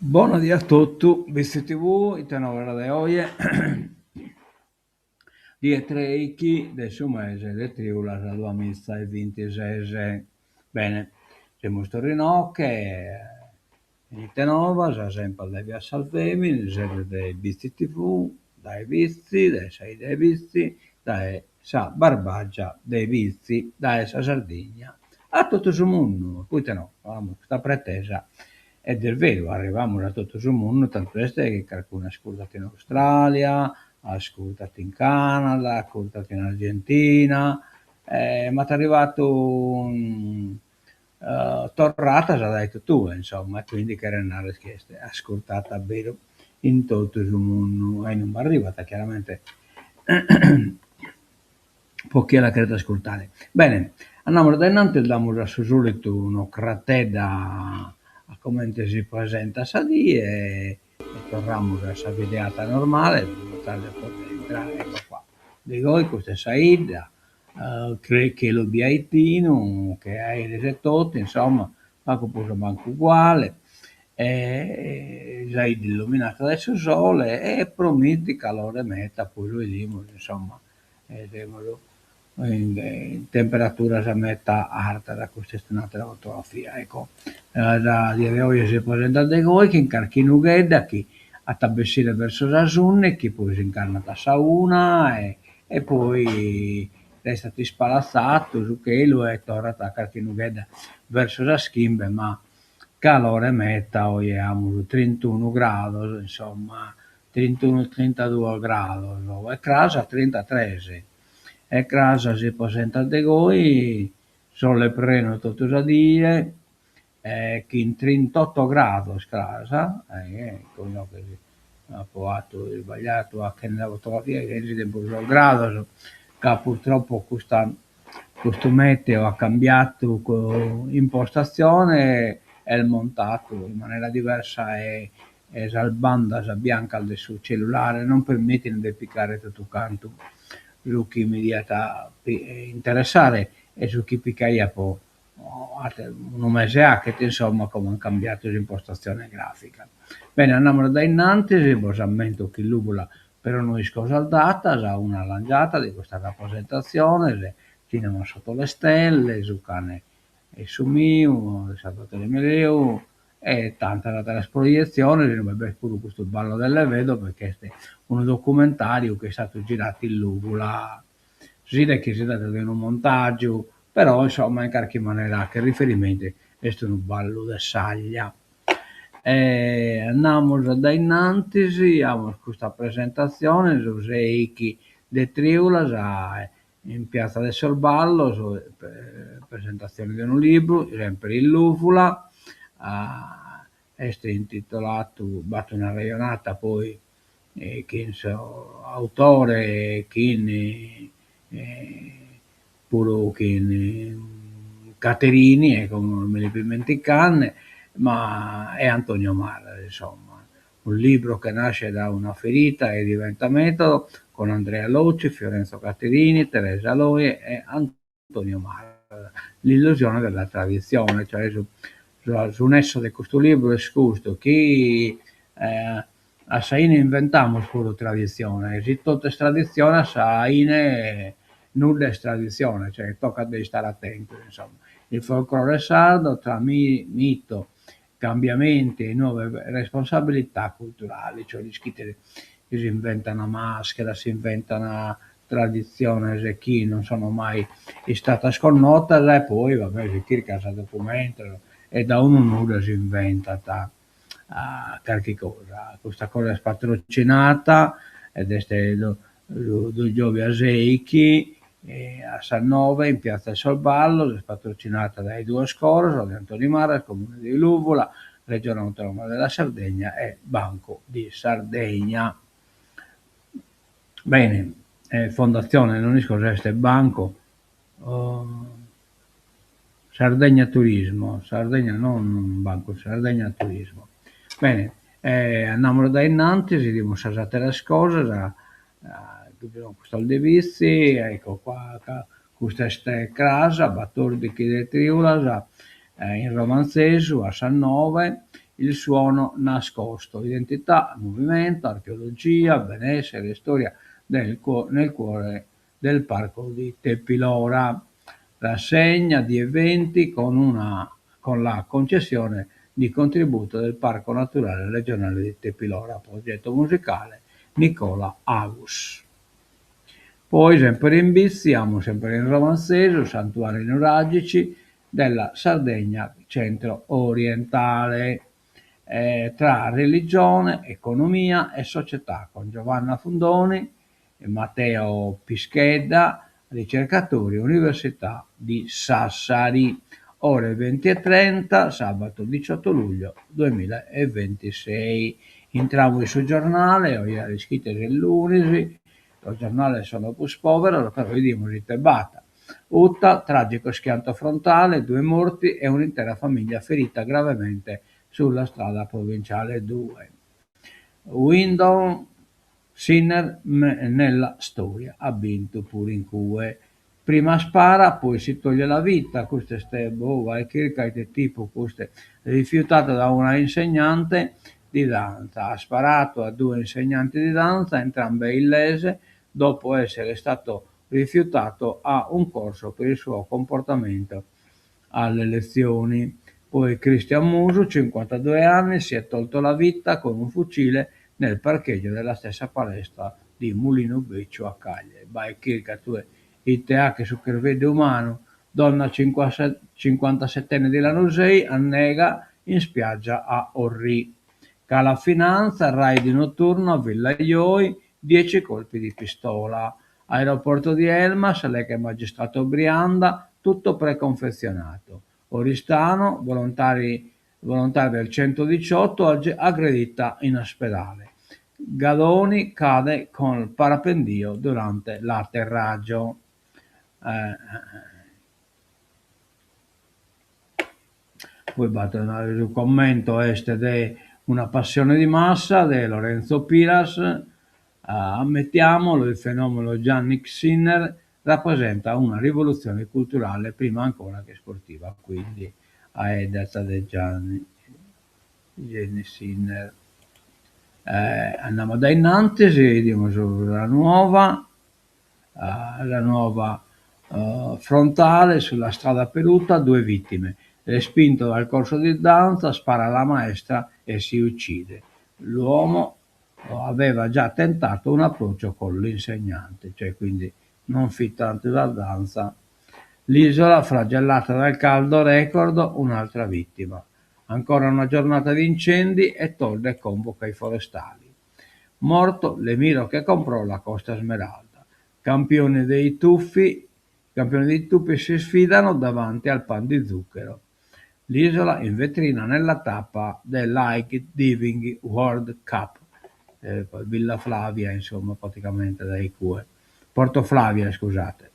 Bona die a totu, Bitzi TV, ite novas de oje, die treichi de su mese de triulas duamiza e bintises. Bene, semus torra inoche, ite novas, semper dae via Salvemini, in sede de Bitzi TV, dae Bitzi, dae sa 'idda 'e Bitzi, dae sa Barbagia de Bitzi, dae sa Sardigna a totu su mundu, poite no, amus custa pretesa ed est beru, arrivamus a totu su mundu, tantu est chi carcunu ascurtat in Australia, ascurtat in Canada, ascurtat in Argentina, e m'at arrivadu torradas dae totue, insomma, e quindi cheret narrer chi est ascurtada a beru in totu su mundu e non b'arrivat chiaramente po chie la cheret ascurtare. Bene, andamus dae innantis, damus a su solitu un'ocratedda a comente si presentat sa die e torramus a sa videata normale, in modu tale de poder intrare, ecco qua, de goi custa est sa 'idda, chelu biaitinu che a eris etotu, insomma, pagu prus o mancu uguale, e sa 'idda illuminada dae su sole e promitit calore meda, poi lu 'idimus, insomma, e semus in temperaturas meta artas, custa est un'atera fotografia, ecco. Sa die de oje si presentat de goi chin carchi nughedda chi at a bessire verso sas undichi, poi si nch'andat a sa una e e poi restat ispalatzadu su chelu e torrat carchi nughedda verso sas chimbe, ma calore meta, oje amus trintunu grados, insomma, trintunu trintaduos grados e cras trintatres e cras si presentat de goi, sole prenu totu sa die e chin trintotto grados cras, ecco inoghe apo 'atu isbagliadu 'achende sa fotografia chi si 'iden puru sos grados, ca purtroppo custa custu meteo at cambiadu impostazione, est montadu in manera diversa e e sas bandas biancas de su cellulare non permitin de picare totu cantu su chi mi diat interessare e su chi picaia po unu mese 'achet, insomma, como an cambiadu s'impostazione grafica. Bene, andamus dae innantis, bos ammento chi Lùvula però no isco sas datas, una langiada de custas rapresentatziones, Cinema sotto le stelle, su cane e su miu, Salvatore Mereu, e tantas ateras proietziones inue b'est puru custu Ballo delle Vedove chi est unu documentariu chi est istadu giradu in Lùvula. Si 'idet chi si tratat de unu montàgiu, però insomma in carchi manera 'achet riferimentu, est unu ballu de saglia. E andamus a dae innantis, amus custa presentatzione su seichi de triulas in Piazza de sos Ballos, presentatzione de unu libru, semper in Lùvula, est intitoladu, b'at una rejonada poi chin s'autore e chin puru chin Caterini, e como mi li fio ismenticande, ma e Antonio Marras insomma. Un libro che nasce da una ferita e diventa metodo, con Andrea Locci, Fiorenzo Caterini, Teresa Loi e Antonio Marras. L'illusione della tradizione, cioè su su nesso de custu libru est custu, chi a sa 'ine inventamus puru tradizione, si totu est tradizione a sa 'ine nudda est tradizione, cioè tocat de istare atentos insomma. Il folclore sardo tra mito cambiamenti e nuove responsabilità culturali, cioè l'ischite chi si inventan mascheras, si inventan traditziones chi non sono mai istadas connotas e poi va bè si chircan sos documentos e da unu nudda si inventat carchi cosa. Custa cosa est patrocinata ed est su giòvia seichi a sas nove in Piazza 'e sos Ballos, est patrocinata dae duos coros, de Antoni Marras, Comune de Lùvula, Regione Autonoma della Sardegna e Banco di Sardegna. Bene, Fondazione, non isco si est Banco, Sardegna Turismo, Sardegna non Banco, Sardegna Turismo. Bene, andamus dae innantis, 'idimus sas ateras cosas, custas de Bitzi, ecco qua, custa est cras, battordighi de triulas, in romantzesu a sas nove. Il suono nascosto, identità, movimento, archeologia, benessere e storia nel cuore del parco di Tepilora. Rassegna di eventi con una con la concessione di contributo del Parco Naturale Regionale di Tepilora, progetto musicale Nicola Agus. Poi semper in Bitzi, amus semper in Romanzesu, santuari nuragici della Sardegna centro-orientale, tra religione, economia e società, cun Giovanna Fundoni e Matteo Pischedda, ricercatori Università di Sassari, ore 20:30, sabato 18 luglio 2026. Intramus in su giornale, oe ja l'ischides est lunis, sos giornales sunt prus pòberos, però 'idimus ite b'at. Uta, tragico schianto frontale, due morti e un'intera famiglia ferita gravemente sulla strada provinciale 2. Wimbledon, Sinner nella storia, at bintu puru in cue. Prima spara, poi si toglie la vita, custu est boh, bae chirca ite tipu custu, rifiutato da una insegnante di danza, ha sparato a due insegnanti di danza, entrambe illese, dopo essere stato rifiutato a un corso per il suo comportamento alle lezioni. Poi Cristian Musu, 52 anni, si è tolto la vita con un fucile nel parcheggio della stessa palestra di Mulinu Becciu a Cagliari. Bae chirca tue ite 'achet su cherveddu umanu. Donna 57enne di Lanusei annega in spiaggia a Orrì. Cala Finanza, raid notturno a Villa Ioi, 10 colpi di pistola. Aeroporto di Elmas, l'ex magistrato Brianda, tutto preconfezionato. Oristano, volontari, volontaria del 118 aggredita in ospedale. Gadoni cade col parapendio durante l'atterraggio. Poi b'at su commento est de Una passione di massa de Lorenzo Piras, ammettiamolo il fenomeno Jannik Sinner rappresenta una rivoluzione culturale prima ancora che sportiva, quindi 'aeddat de Gianni Jannik Sinner. Andamus dae innantis, 'idimus sa Nuova, la Nuova frontale sulla strada per Uta, due vittime, respinto dal corso di danza, spara alla maestra e si uccide. L'uomo aveva già tentato un approccio con l'insegnante, cioè quindi non fit tantu sa danza. L'isola flagellata dal caldo record, un'altra vittima. Ancora una giornata di incendi e Todde convoca i forestali. Morto l'emiro che comprò la Costa Smeralda. Campioni dei tuffi, campioni dei tuffi si sfidano davanti al pan di zucchero. L'isola in vetrina nella tappa dell'High Diving World Cup. Villa Flavia, insomma, praticamente dae cue. Porto Flavia, scusate,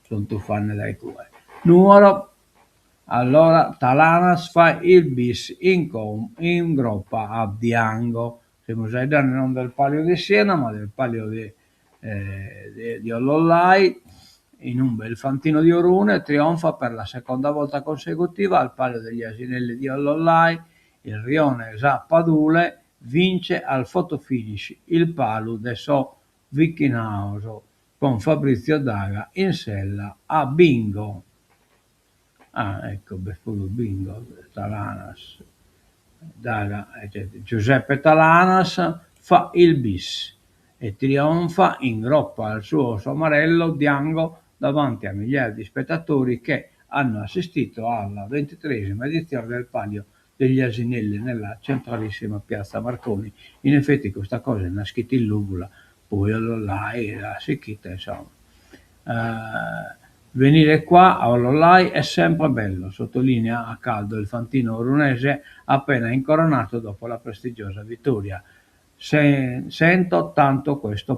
sunt tuffande dae cue. Nuoro, allora Talanas fa il bis in, in groppa a Diango. Semus 'aeddende non del Palio di Siena, ma del Palio di, eh, di Ollollai, in ube il fantino di Orune trionfa per la seconda volta consecutiva al Palio degli Asinelli di Ollollai, il rione Sa Padule vince al fotofinish il Palu de sos Bichinaos con Fabrizio Daga in sella a Bingo. Ah, ecco, b'est puru Bingo, Talanas, Daga, Giuseppe Talanas fa il bis e trionfa in groppa al suo somarello Diango davanti a migliaia di spettatori che hanno assistito alla 23esima edizione del Palio degli Asinelli nella centralissima piazza Marconi. In effetti custa cosa est naschida in Lùvula, poi Ollollai l'at sichida, insomma. Venire qua a Ollolai è sempre bello, sottolinea a caldo il fantino orunese appena incoronato dopo la prestigiosa vittoria. Sento tanto questo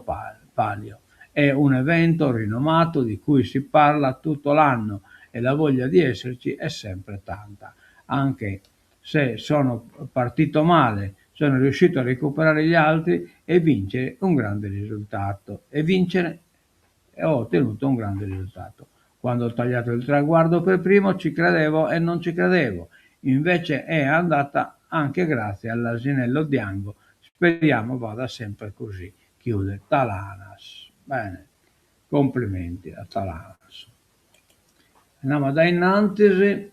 palio. È un evento rinomato di cui si parla tutto l'anno e la voglia di esserci è sempre tanta. Anche se sono partito male, sono riuscito a recuperare gli altri e vincere un grande risultato. E vincere e ho ottenuto un grande risultato. Quando ho tagliato il traguardo per primo ci credevo e non ci credevo. Invece è andata anche grazie all'asinello Diango, speriamo vada sempre così, chiude Talanas. Bene, complimenti a Talanas. Andamus a dae in antis.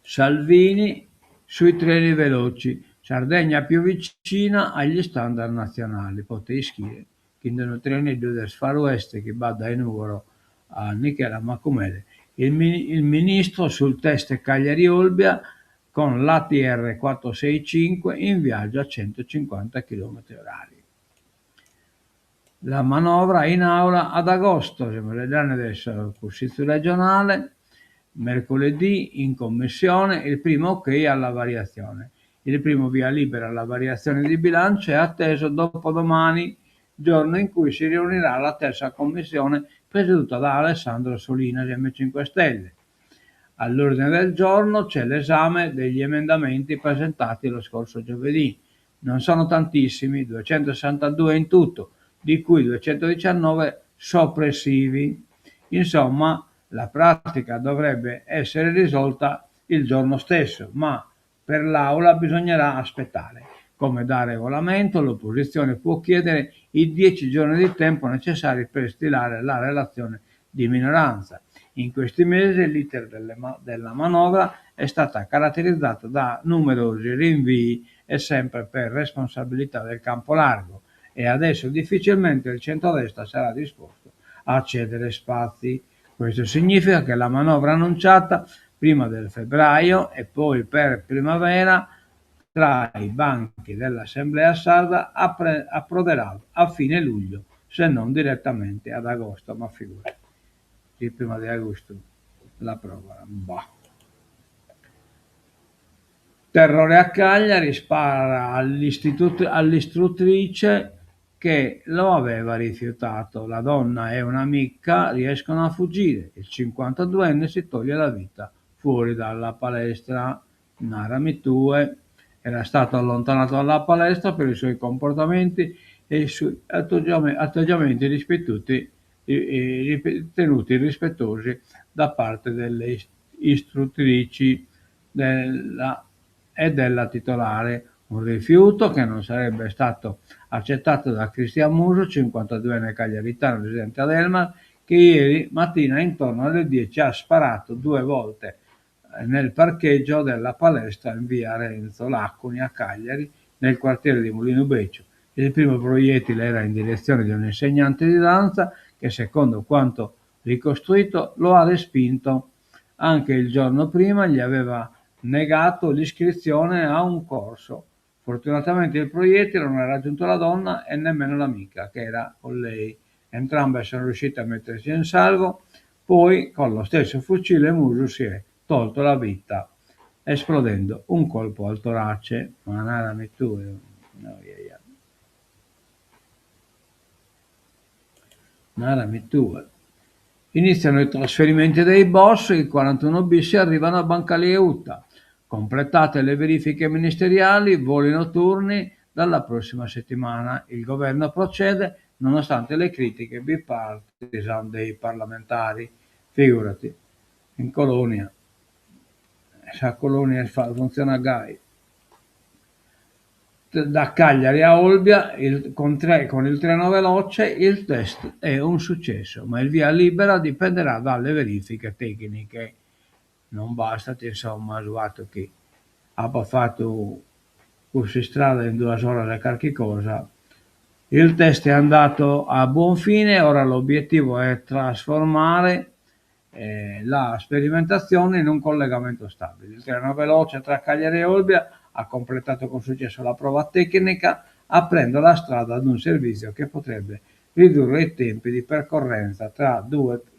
Salvini sui treni veloci, Sardegna più vicina agli standard nazionali. Poite ischire chi in unu treneddu de Far West chi b'at dae Nùgoro a Nichela Macumele, il il ministro sul test Cagliari-Olbia con l'ATR 465 in viaggio a 150 chilometri orari. La manovra in aula ad agosto, semus faeddende de su Cussìgiu regionale, mercoledì in commissione il primo ok alla variazione. Il primo via libera alla variazione di bilancio è atteso dopodomani, giorno in cui si riunirà la terza commissione presieduta da Alessandro Solinas, M5 Stelle. All'ordine del giorno c'è l'esame degli emendamenti presentati lo scorso giovedì. Non sono tantissimi, 262 in tutto, di cui 219 soppressivi. Insomma, la pratica dovrebbe essere risolta il giorno stesso, ma per l'Aula bisognerà aspettare. Come da regolamento, l'opposizione può chiedere i 10 giorni di tempo necessari per stilare la relazione di minoranza. In questi mesi l'iter della manovra è stata caratterizzata da numerosi rinvii e sempre per responsabilità del campo largo e adesso difficilmente il centrodestra sarà disposto a cedere spazi. Questo significa che la manovra annunciata prima del febbraio e poi per primavera tra i banchi dell'Assemblea sarda approderà a fine luglio, se non direttamente ad agosto, ma figurati, si prima de agustu l'aprovan, bah. Terrore a Cagliari, spara all'istruttrice che lo aveva rifiutato. La donna e un'amica riescono a fuggire. Il 52enne si toglie la vita fuori dalla palestra. Narami tue. Era stato allontanato dalla palestra per i suoi comportamenti e i suoi atteggiamenti ritenuti irrispettosi da parte delle istruttrici e della titolare. Un rifiuto che non sarebbe stato accettato da Cristian Musu, 52enne cagliaritano residente ad Elmas, che ieri mattina intorno alle 10 ha sparato 2 volte nel parcheggio della palestra in via Renzo Laconi a Cagliari, nel quartiere di Mulino Becciu. Il primo proiettile era in direzione di un insegnante di danza che, secondo quanto ricostruito, lo ha respinto. Anche il giorno prima gli aveva negato l'iscrizione a un corso. Fortunatamente il proiettile non ha raggiunto la donna e nemmeno l'amica che era con lei. Entrambe sono riuscite a mettersi in salvo. Poi, con lo stesso fucile, Musu si è tolto la vita esplodendo un colpo al torace. Ma narami tu, no, ia, ia. Narami tu. Iniziano i trasferimenti dei boss, i 41 bis arrivano a Bancalieuta. Completate le verifiche ministeriali, voli notturni dalla prossima settimana. Il governo procede nonostante le critiche bipartisan dei parlamentari. Figurati, in colonia, sa colonia funziona gai. Da Cagliari a Olbia con il treno veloce il test è un successo, ma il via libera dipenderà dalle verifiche tecniche. Non basta, insomma, su fatu chi apat fatu cuss'istrada in duas oras e carchi cosa. Il test è andato a buon fine, ora l'obiettivo è trasformare la sperimentazione in un collegamento stabile. Il treno veloce tra Cagliari e Olbia ha completato con successo la prova tecnica, aprendo la strada ad un servizio che potrebbe ridurre i tempi di percorrenza tra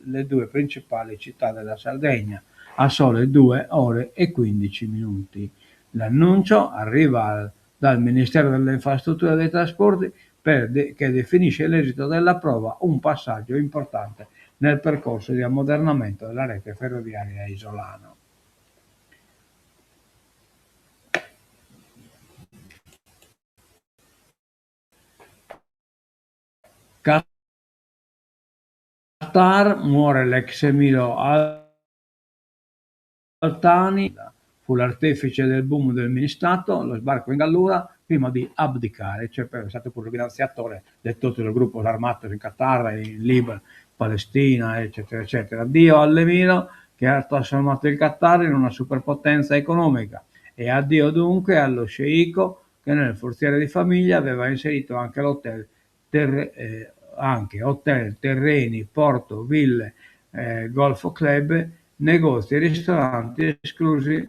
le due principali città della Sardegna a sole 2 ore e 15 minuti. L'annuncio arriva dal Ministero delle Infrastrutture e dei Trasporti che definisce l'esito della prova un passaggio importante nel percorso di ammodernamento della rete ferroviaria isolana. Qatar, muore l'ex emiro Al Thani. Fu l'artefice del boom del mini-stato, lo sbarco in Gallura prima di abdicare, cioè est istadu puru finantziatore de totu sos grupos armados in Qatar, in Libano, Palestina eccetera eccetera. Addio all'emiro che ha trasformato il Qatar in una superpotenza economica e addio dunque allo sceicco che nel forziere di famiglia aveva inserito anche l'hotel ter, eh, anche hotel, terreni, porto, ville, eh, golf club, negozi e ristoranti esclusi,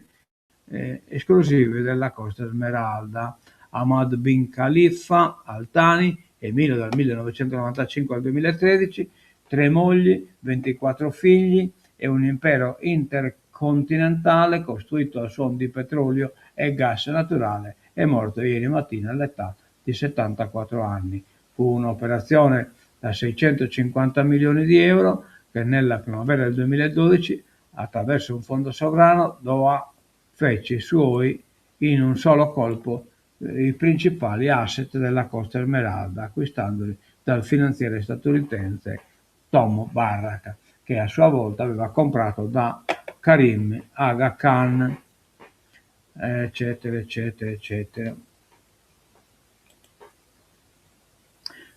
eh, esclusivi della Costa Smeralda. Ahmad bin Khalifa Al Thani, emiro dal 1995 al 2013, tre mogli, 24 figli e un impero intercontinentale costruito a suon di petrolio e gas naturale, è morto ieri mattina all'età di 74 anni. Fu un'operazione da 650 milioni di euro che nella primavera del 2012, attraverso un fondo sovrano, Doha fece suoi in un solo colpo i principali asset della Costa Smeralda, acquistandoli dal finanziere statunitense Tom Barrack, che a sua volta aveva comprato da Karim Aga Khan, eccetera, eccetera, eccetera.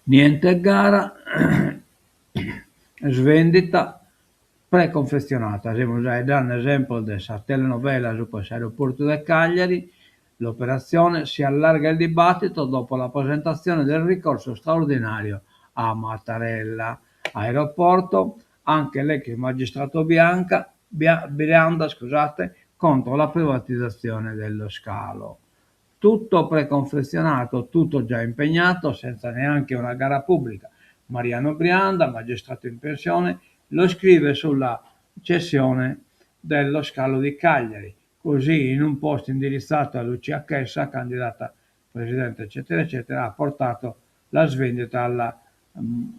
Niente gara, svendita preconfezionata. Semus dande esempros de sa telenovela subra s'aeroportu de Cagliari. L'operazione si allarga il dibattito dopo la presentazione del ricorso straordinario a Mattarella. Aeroporto, anche l'ex magistrato Bianca, Bia, Brianda, scusate, contro la privatizzazione dello scalo. Tutto preconfezionato, tutto già impegnato, senza neanche una gara pubblica. Mariano Brianda, magistrato in pensione, lo scrive sulla cessione dello scalo di Cagliari. Così, in un post indirizzato a Lucia Chessa, candidata presidente, eccetera, eccetera, ha portato la svendita alla, mm,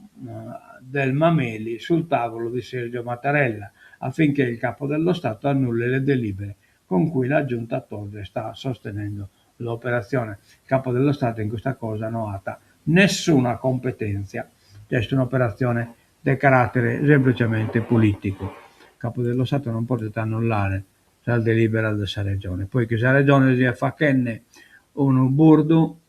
del Mameli sul tavolo di Sergio Mattarella, affinché il capo dello Stato annulli le delibere con cui la giunta Todde sta sostenendo l'operazione. Il capo dello Stato in questa cosa no at nessuna competenza, est un'operatzione de carattere semplicemente politicu. Il capo dello Stato non podet annullare sas deliberas de sa Regione, poi chi sa Regione siat faghende unu burdu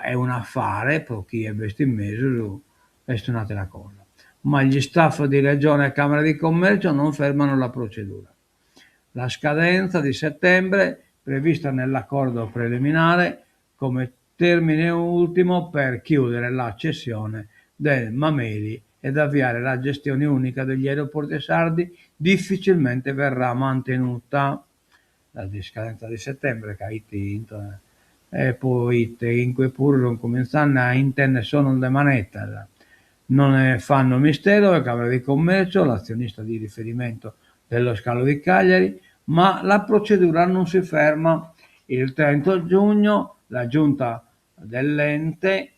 e un'afare pro chie b'est in mesu est un'àtera cosa. Ma gli staff di Regione e Camera di Commercio non fermano la procedura. La scadenza di settembre, prevista nell'accordo preliminare come termine ultimo per chiudere la cessione del Mameli ed avviare la gestione unica degli aeroporti sardi, difficilmente verrà mantenuta. La scadenza di settembre ca it e poite in cue puru sun cumintzende a intender sonos de manetas. Non ne fanno mistero le Camere di Commercio, l'azionista di riferimento dello scalo di Cagliari, ma la procedura non si ferma. Il 30 giugno la giunta dell'ente,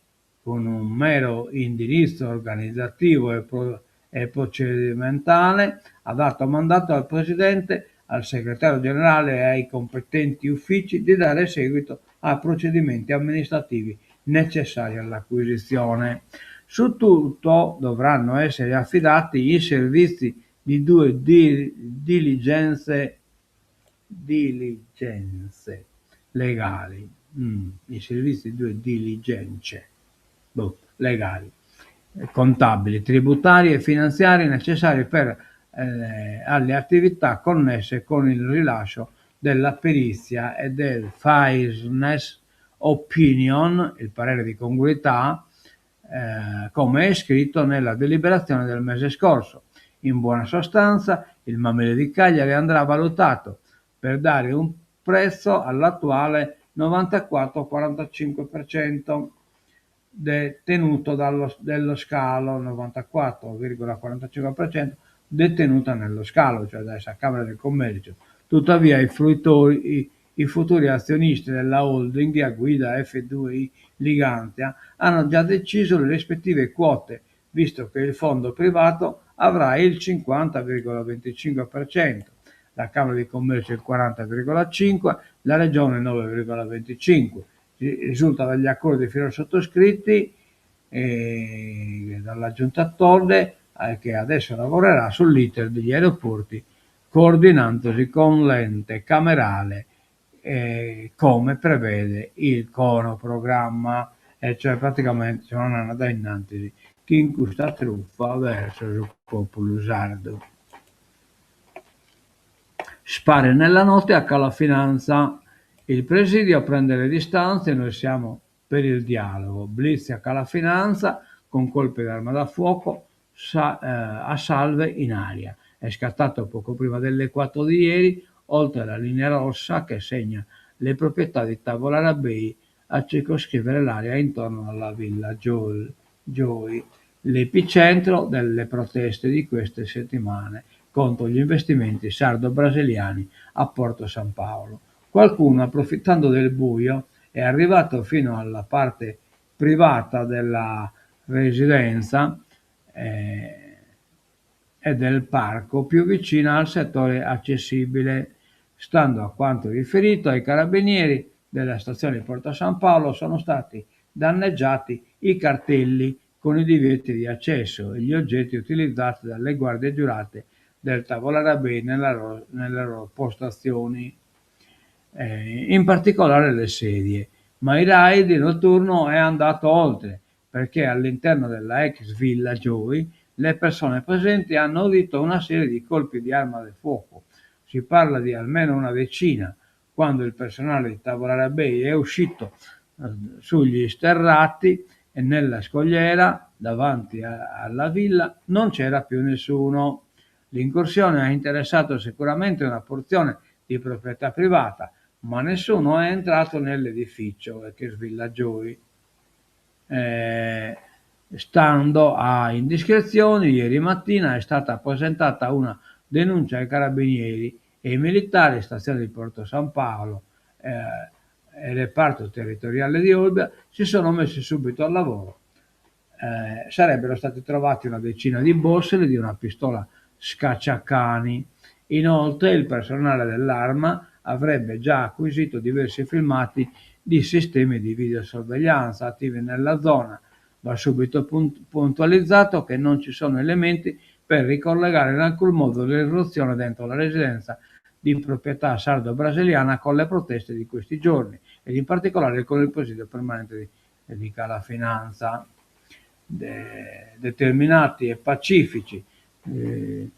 con un mero indirizzo organizzativo e, pro- e procedimentale, ha dato mandato al presidente, al segretario generale e ai competenti uffici di dare seguito a procedimenti amministrativi necessari all'acquisizione. Su tutto dovranno essere affidati i servizi di due di- diligenze, diligenze legali. I servizi di due diligenze boh, legali, contabili, tributarie e finanziarie necessari per eh, alle attività connesse con il rilascio della perizia e del fairness opinion, il parere di congruità, eh, come è scritto nella deliberazione del mese scorso. In buona sostanza, il Mameli di Cagliari andrà valutato per dare un prezzo all'attuale 94,45% detenuto dallo, dello scalo, 94,45% detenuta nello scalo, cioè da sa Camera del Commercio. Tuttavia i, fruitori, i, i futuri azionisti della holding a guida F2I Ligantia hanno già deciso le rispettive quote, visto che il fondo privato avrà il 50,25%, la Camera di Commercio il 40,5%, la Regione il 9,25%. Risulta dagli accordi finora sottoscritti eh, dalla Giunta Todde eh, che adesso lavorerà sull'iter degli aeroporti con. coordinandosi con l'ente camerale come prevede il cronoprogramma. E cioè praticamente sono andende a dae in antis chin custa trufa verso su pòpulu sardu. Spari nella notte a Cala Finanza. Il presidio prende le distanze, noi siamo per il dialogo. Blitz a Cala Finanza con colpi d'arma da fuoco a salve in aria. È scattato poco prima delle 4 di ieri, oltre la linea rossa che segna le proprietà di Tavolara Bay a circoscrivere l'area intorno alla Villa Gioi, l'epicentro delle proteste di queste settimane contro gli investimenti sardo-brasiliani a Porto San Paolo. Qualcuno, approfittando del buio, è arrivato fino alla parte privata della residenza eh, e del parco più vicina al settore accessibile. Stando a quanto riferito ai carabinieri della stazione di Porto San Paolo sono stati danneggiati i cartelli con i divieti di accesso e gli oggetti utilizzati dalle guardie giurate del Tavolara Bay nella, nelle loro postazioni, eh, in particolare le sedie. Ma il raid notturno è andato oltre, perché all'interno della ex Villa Gioi le persone presenti hanno udito una serie di colpi di arma da fuoco. Si parla di almeno una decina, quando il personale di Tavolara Bay è uscito eh, sugli sterrati e nella scogliera davanti a, alla villa non c'era più nessuno. L'incursione ha interessato sicuramente una porzione di proprietà privata, ma nessuno è entrato nell'edificio ex Villa Gioi. Eh, stando a indiscrezioni, ieri mattina è stata presentata una denuncia ai carabinieri e i militari, stazione di Porto San Paolo eh, e reparto territoriale di Olbia, si sono messi subito al lavoro. Eh, sarebbero stati trovati una decina di bossoli di una pistola scacciacani. Inoltre il personale dell'arma avrebbe già acquisito diversi filmati di sistemi di videosorveglianza attivi nella zona. Va subito puntualizzato che non ci sono elementi per ricollegare in alcun modo l'irruzione dentro la residenza di proprietà sardo-brasiliana con le proteste di questi giorni ed in particolare con il presidio permanente di, di Cala Finanza. De, determinati e pacifici eh,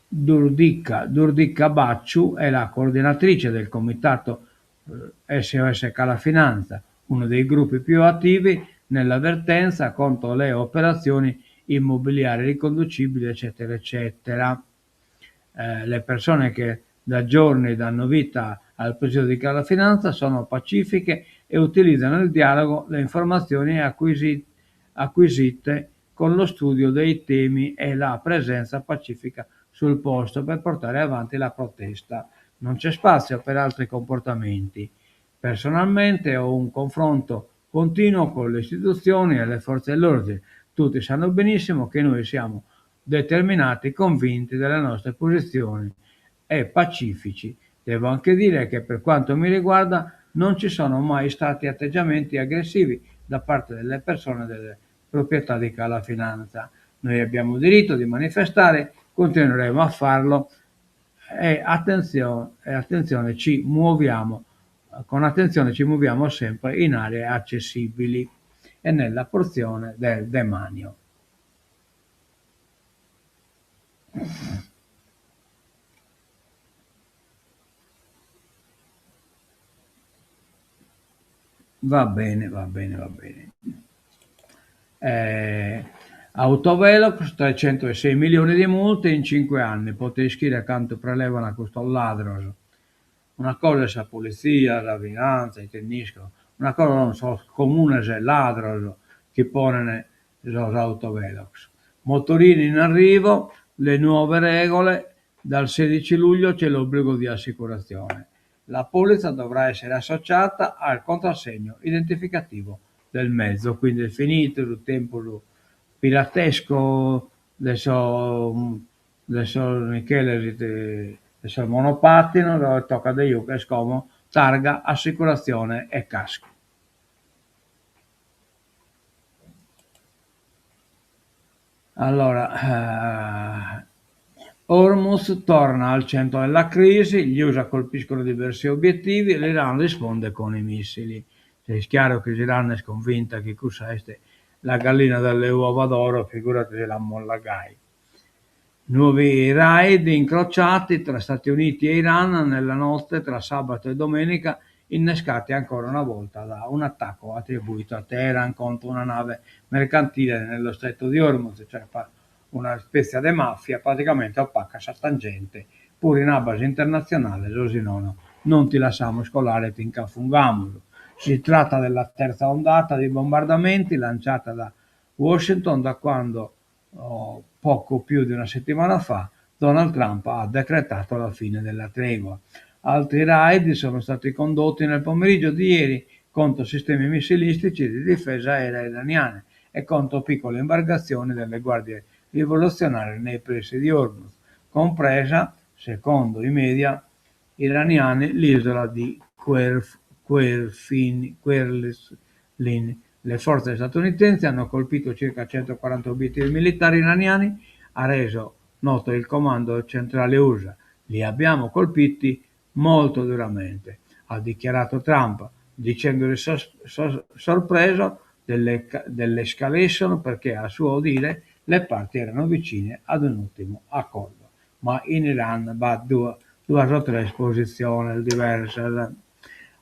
Durdica, Durdica Bacciu è la coordinatrice del comitato SOS eh, Cala Finanza, uno dei gruppi più attivi nella vertenza contro le operazioni immobiliari riconducibili, eccetera, eccetera. Eh, le persone che da giorni danno vita al presidio di Cala Finanza sono pacifiche e utilizzano il dialogo, le informazioni acquisite, acquisite con lo studio dei temi e la presenza pacifica sul posto per portare avanti la protesta. Non c'è spazio per altri comportamenti. Personalmente ho un confronto continuo con le istituzioni e le forze dell'ordine. Tutti sanno benissimo che noi siamo determinati, convinti delle nostre posizioni e pacifici. Devo anche dire che per quanto mi riguarda non ci sono mai stati atteggiamenti aggressivi da parte delle persone delle proprietà di Cala Finanza. Noi abbiamo diritto di manifestare, continueremo a farlo e attenzione, e attenzione ci muoviamo, con attenzione ci muoviamo sempre in aree accessibili e nella porzione del demanio. Va bene, va bene, va bene. Eh, Autovelox 306 milioni di multe in 5 anni, pote ischire cantu prelevana custos ladros. Una cosa est sa polizia, sa finanza, ite nd'isco, una cosa sun sos comunes ladros chi ponen sos autovelox. Motorini in arrivo, le nuove regole, dal 16 luglio c'è l'obbligo di assicurazione. La polizza dovrà essere associata al contrassegno identificativo del mezzo, quindi è finito su tempus piratesco de sos de sos Micheles de sos monopattinos, tocat de giugher como targa, assicurazione e cascu. Allora, eh, Hormuz torna al centro della crisi, gli Usa colpiscono diversi obiettivi, l'Iran risponde con i missili. Est chiaru chi s'Iran est convinta chi cussa est la gallina delle uova d'oro, figurati si la mollat gai. Nuovi raid incrociati tra Stati Uniti e Iran nella notte tra sabato e domenica, innescati ancora una volta da un'attacco attribuito a Teheran contro una nave mercantile nello stretto di Hormuz, cioè una spètzia de màfia praticamente o pagas sa tangente puru in abbas internatzionales o si nono non ti lassamus colare e ti nch'afungamus. Si tratta della terza ondata di bombardamenti lanciata da Washington da quando, poco più di una settimana fa, Donald Trump ha decretato la fine della tregua. Altri raid sono stati condotti nel pomeriggio di ieri contro sistemi missilistici di difesa aerea iraniana e contro piccole imbarcazioni delle guardie rivoluzionarie nei pressi di Hormuz, compresa, secondo i media iraniani, l'isola di Querfin, Querlin. Le forze statunitensi hanno colpito circa 140 obiettivi militari iraniani, ha reso noto il comando centrale USA. Li abbiamo colpiti molto duramente, ha dichiarato Trump, dicendosi sorpreso dell'escalation perché a suo dire le parti erano vicine ad un ottimo accordo. Ma in Iran b'at duas o tres positziones diversas.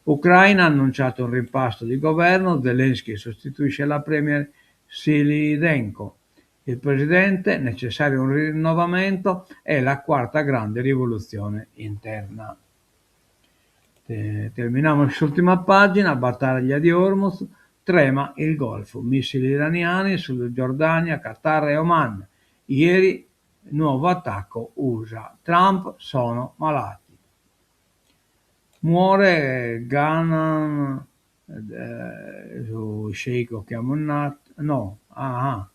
Ucraina ha annunciato un rimpasto di governo, Zelensky sostituisce la premier Svyrydenko. Il presidente, necessario un rinnovamento, è la quarta grande rivoluzione interna. Terminamus s'ùrtima pàgina, batalla di Hormuz, trema il Golfo, missili iraniani su Giordania, Qatar e Oman. Ieri nuovo attacco USA, Trump sono malati. Muore Ghannam, su sceicco chi amus nadu, no, ah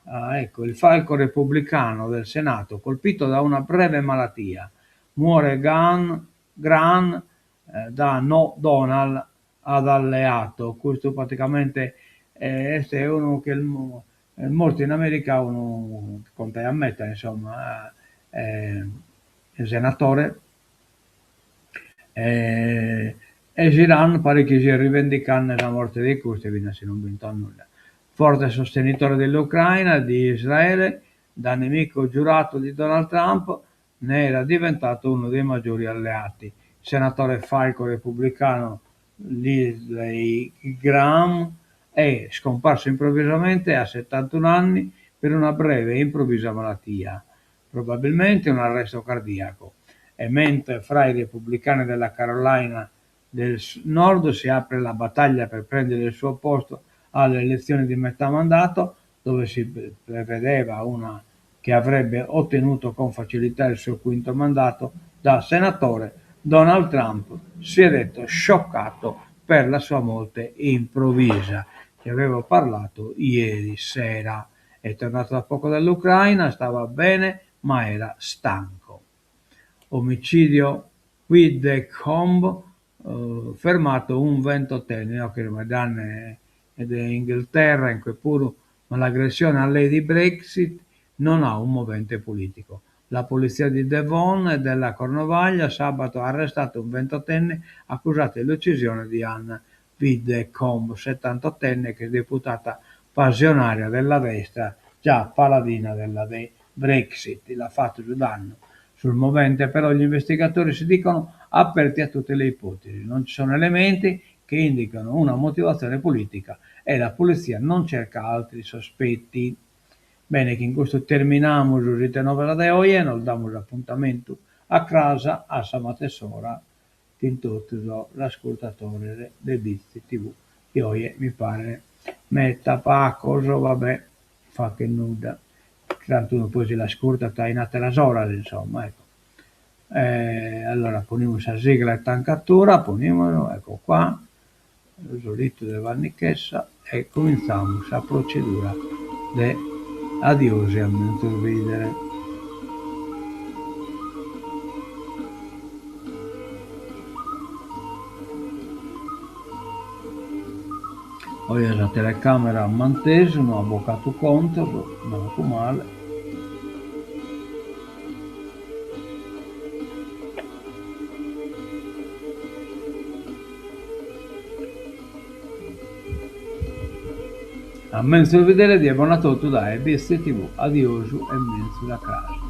ah, ecco, il falco repubblicano del Senato colpito da una breve malattia. Muore Gan, Graham da No Donald ad alleato, custu praticamente est unu chi est mortu in America unu chi contaiat meda insomma, senatore e s'Iran paret chi siat rivendicande sa morte de custu finas si non b'intrat nudda. Forte sostenitore dell'Ucraina e di Israele, da nemico giurato di Donald Trump, ne era diventato uno dei maggiori alleati. Il senatore falco repubblicano Lindsey Graham è scomparso improvvisamente a 71 anni per una breve e improvvisa malattia, probabilmente un arresto cardiaco. E mentre fra i repubblicani della Carolina del Nord si apre la battaglia per prendere il suo posto alle elezioni di metà mandato, dove si prevedeva una che avrebbe ottenuto con facilità il suo quinto mandato da senatore, Donald Trump si è detto scioccato per la sua morte improvvisa. Ti avevo parlato ieri sera. È tornato da poco dall'Ucraina, stava bene, ma era stanco. Omicidio Widdecombe, eh, fermato un ventottenne, no, che de Inghilterra, in cui puru, ma l'aggressione a Lady Brexit non ha un movente politico. La polizia di Devon e della Cornovaglia sabato ha arrestato un ventottenne accusato dell'uccisione di Anna Widdecombe, 78enne, che è deputata passionaria della destra, già paladina della Brexit. L'ha fatto su danno. Sul movente però gli investigatori si dicono aperti a tutte le ipotesi. Non ci sono elementi che indicano una motivazione politica e la polizia non cerca altri sospetti. Bene, chin custu terminamus s'Ite Novas de oje, nos damus apuntamentu a cras a sa matessi ora chin totu sos ascurtadores de Bitzi TV, chi oje mi paren meta pacos, va be', faghet nudda, tantu unu poi si l'ascurtat in ateras oras, insomma, ecco. Allora ponimus sa sigla 'e Tancatura, ponimus, ecco qua, su solitu de Vanni Chessa e cumintzamus sa procedura de adiosi a menzus bìdere. Oje sa telecamera at mantesu, no at bocatu contos, mancu male. A menzus bidere, die bona a totu dae BitzTV. Adiosu e menzus a cras.